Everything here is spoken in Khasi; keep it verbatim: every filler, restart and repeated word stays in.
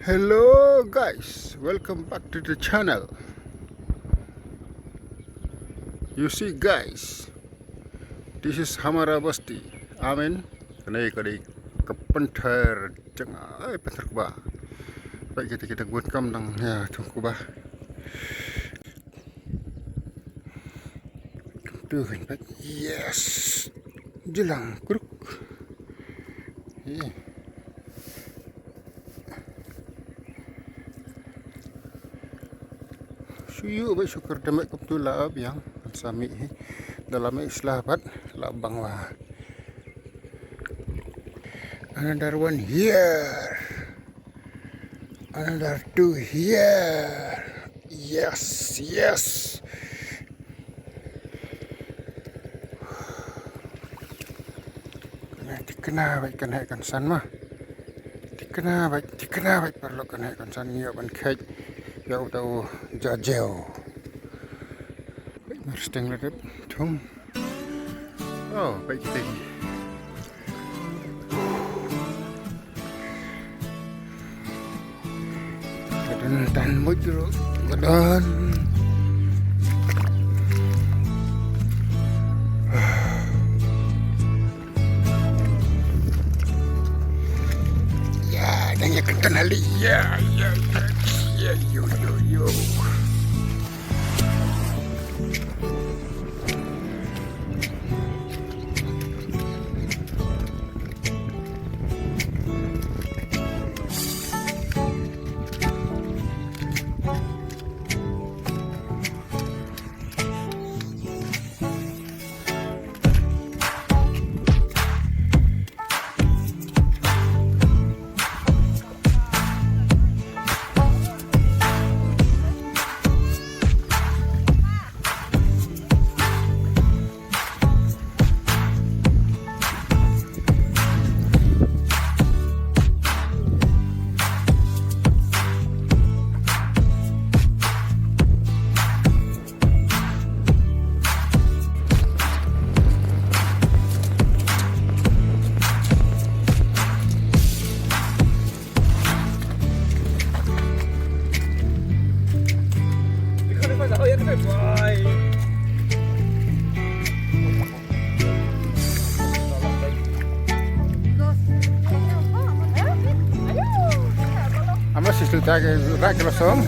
Hello guys, welcome back to the channel. You see guys, this is Hamara Basti. Amen. Kane ka dei ka pynthor jngai, pynthor kba. Peit kita, kita ngut kam dang ïa thung kba. Tu kan pat. Yes. Jlang kruk. Eh. Shu ïuh bad shu kyrdan bad kumtu la biang. Kan sa mih hi. Da la mih sla pat la bang wa. Another one here. Another two here. Yes, yes. Kane thikna bad kane kan san ma. Thikna bad, thikna bad paralok kane kan san, ngi ïoh ban kheit ïa uta u jajeo. Mar steng la dep thung. Oh, peit kita. Ka don tan mut ruh, ka don. Ïa, dang ïa kyntan ali. Ïa, ïa, ïa. Ïa, yo, yo, yo. Ama sistu ta ke rak lo som.